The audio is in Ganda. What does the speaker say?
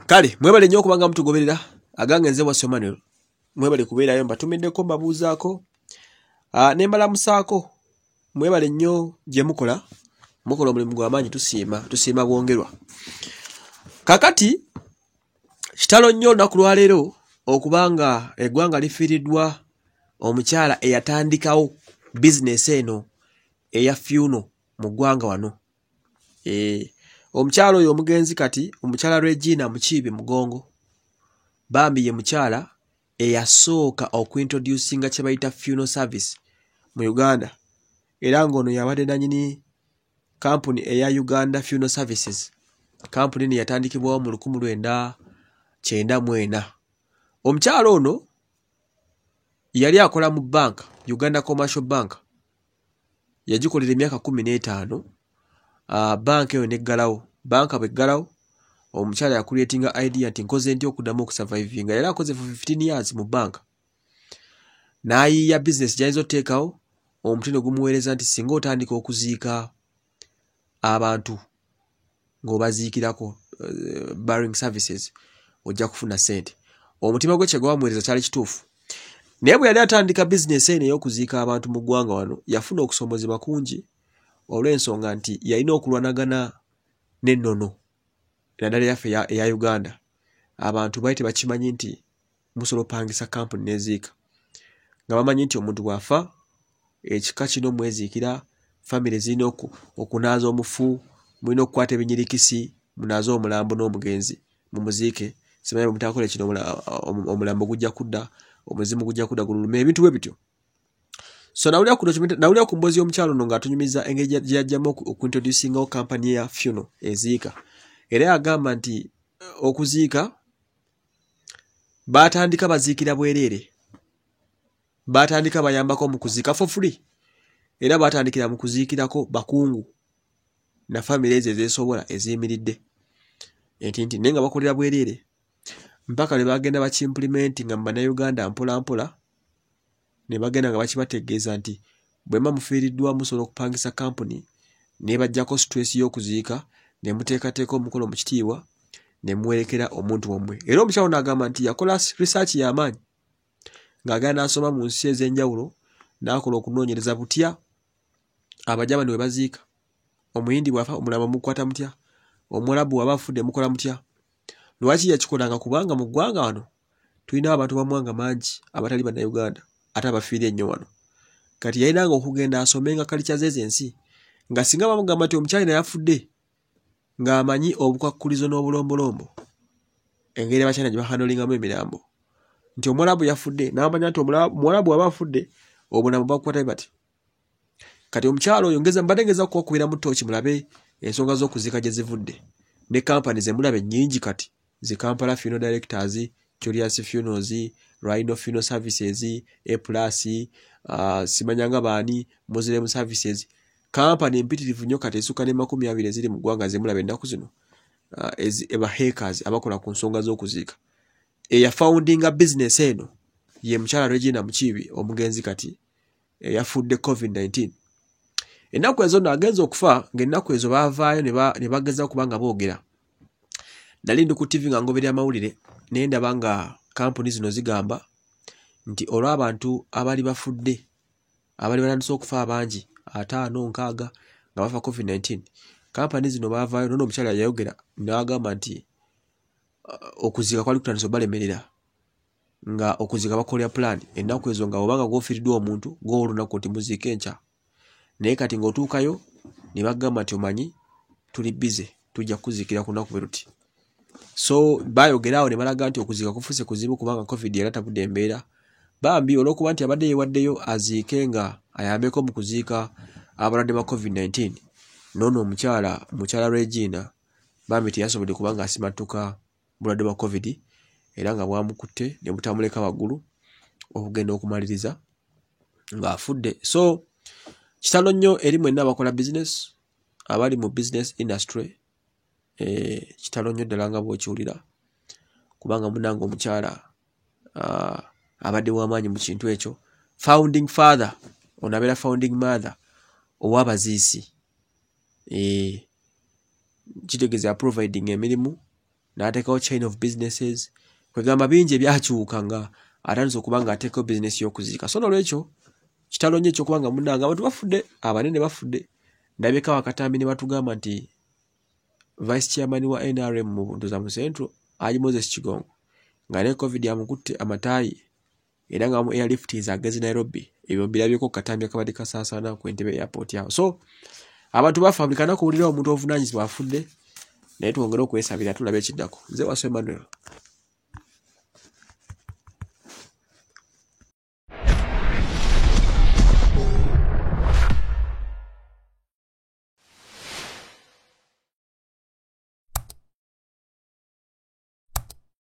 Kale mwebale nnyo okubanga mutugoberera. Agange nze Wasswa Emmanuel, mwebale kubeerayo, mbatumiddeko, mbabuuzaako ne mbalamusaako. Mwebale nnyo gye mukola, mukola omulimu gw'amaanyi, tusiima, tusiima bwongerwa. Kakati kitalo nnyo olunaku lwaleero okubanga eggwanga lifiiriddwa omukyala eyatandikawo bizinesi eno eya funeral mu ggwanga wano. Omukyala oyo omugenzi kati omukyala Regina Mukiibi Mugongo, bambi ye mukyala eyasooka okuintroducinga kye bayita funeral service mu Uganda, era ng'ono yabadde nannyini kampuni eya Uganda Funeral Services. Kampuni eno yatandikibwawo mu 1994. Omukyala ono yali akola mu banka, Uganda Commercial Bank, yagikolera emyaka 15. Banka eyo neggalawo. Banka bw'eggalawo, omukyala yacreatinga idea nti nkoze ntya okuddamu okusurvivinga. Yali akoze for 15 years mu banka, n'ayiiya bizinesi gy'ayinza otuteekawo. Omutwe ne gumuweereza nti singa otandika okuziika abantu ng'obaziikirako, burying services, ojja kufuna ssente. Omutima gwe kye gwamuweereza kyali kituufu, naye bwe yali atandika bizinesi eno ey'okuziika abantu mu ggwanga wano, yafuna okusoomozebwa kungi olw'ensonga nti yalina okulwanagana n'ennono, naddala eyaffe eya Uganda. Abantu baali tebakimanyi nti musobola opangisa kampuni n'eziika, nga bamanyi nti omuntu bw'afa ekika kino mweziikira, famire zirina okunaaza omufu, mulina okukwata ebinyirikisi munaaze omulambo n'omugenzi mumuziike, simanyi bwe mutaakole kino omulambo gujja kudda, omuzimu gujja kudda gululume, ebintu bwe bityo. So nawulira ku document, nawulira ku mboozi y'omukyala ono ng'atunyumiza engeri gye yajjamu okuintroducingawo kampani ya funeral eziika. Era yagamba nti okuziika baatandika baziikira bwereere, baatandika bayambako mu kuziika for free, era baatandikira mu kuziikirako bakungu na famire ezo ezeesobola eziyimiridde entinti, naye nga bakolera bwereere mpaka lwe bagenda bakiimplementinga mu Bannayuganda mpola mpola, ne bagenda nga bakibategeeza nti bwe muba mufiiriddwa musobola okupangisa kampuni n'ebaggyako stress y'okuziika, ne muteekateeka omukolo mu kitiibwa ne muwerekera omuntu wammwe. Era omukyala ono agamba nti yakola research y'amaanyi ng'agenda n'asoma mu nsi ez'enjawulo, n'akola okunoonyereza butya Abajamani bwe baziika, Omuyindi bw'afa omulambo mugukwata mutya, Omuwalabu bw'aba afudde mukola mutya. Lwaki yakikolanga? Kubanga mu ggwanga wano tulina abantu b'amawanga mangi abatali Bannayuganda ate abafiira ennyo wano. Kati yalinanga okugenda asomenga culture z'ezo ensi, nga singa bamugamba nti omukyalina yafudde, ng'amanyi obukwakkulizo n'obulombolombo engeri Abachina gye bahandlingamu emirambo, nti Omuwalabu yafudde, n'amanya nti Omuwalabu bw'aba afudde obulambo babukwata bwe bati. Kati omukyala oyo ngeza mbadde ngeza kubakubiramu ttooki mulabe ensonga z'okuziika gye zivudde ne kampani ze mulaba ennyingi kati, zi Kampala Funeral Directors, Julius Funerals, Rhino Funeral Services, A Plus, simanyanga baani, Muslim Services, kampani empitirivu nnyo kati esukka ne 20 eziri mu ggwanga ze mulaba ennaku zino, eba hackers abakola ku nsonga z'okuziika. Eyafoundinga business eno ye mukyala Regina Mukiibi omugenzi kati eyafudde COVID-19. Ennaku ezo nno agenze okufa ng'ennaku ezo baavaayo ne bageza okuba nga boogera. Nali ndi ku TV nga ngoberera amawulire, ne ndaba nga kampuni zino zigamba nti olw'abantu abaali bafudde, abaali batandise okufa abangi 50, 60 nga bafa COVID-19, kampani zino baavaayo nono omukyala yayogera n'agamba nti okuziika kwali kutandise obbalemerera, nga okuziika bakolera plan ennaku ezo, nga bw'obanga gw'ofiiriddwa omuntu gw'owa olunaku nti muziike enkya, naye kati ng'otuukayo ne bagamba nti omanyi tuli busy, tujja kukuziikira ku lunaku bwe luti. So baayogera awo ne balaga nti okuziika kufuuse kuzibu kubanga COVID yali atabudde embeera. Bambi olw'okuba nti abadde yeewaddeyo aziike nga ayambeko mu kuziika abalwadde ba COVID-19, n'ono omukyala, mukyala Regina, bambi teyasobodde kubanga asimattuka bulwadde bwa COVID, era nga bwamukutte ne butamuleka waggulu okugenda okumaliriza ng'afudde. So kitalo nnyo eri mwenna abakola business, abali mu business industry, kitalo nnyo ddala nga bw'okiwulira, kubanga munnange omukyala abadde w'amaanyi mu kintu ekyo. Founding father, ono abeera founding mother ow'abaziisi, kitegeeza providing emirimu N'ateekawo chain of businesses. Kwegamba bingi ebyakyuka nga atandise okuba nga ateekawo bizinesi y'okuziika. So nolwekyo kitalo nnyo ekyokuba nga munnange abantu bafudde, abanene bafudde. Ndabyeko akatambi ne batugamba nti vice chairman wa NRM mu Buntuza mu Central, Haji Moses Kigongo, nga ne COVID amukutte amataayi era nga mu airlift ageze Nairobi. Ebyo mbirabyeko ku katambi akabadde kasaasaana ku Entebbe airport awo. So abantu bafa buli kanaku, owulira omuntu ovunaanyizibwa afudde, naye twongere okwesabira tulabe ekiddako. Nze Waso Emmanuel.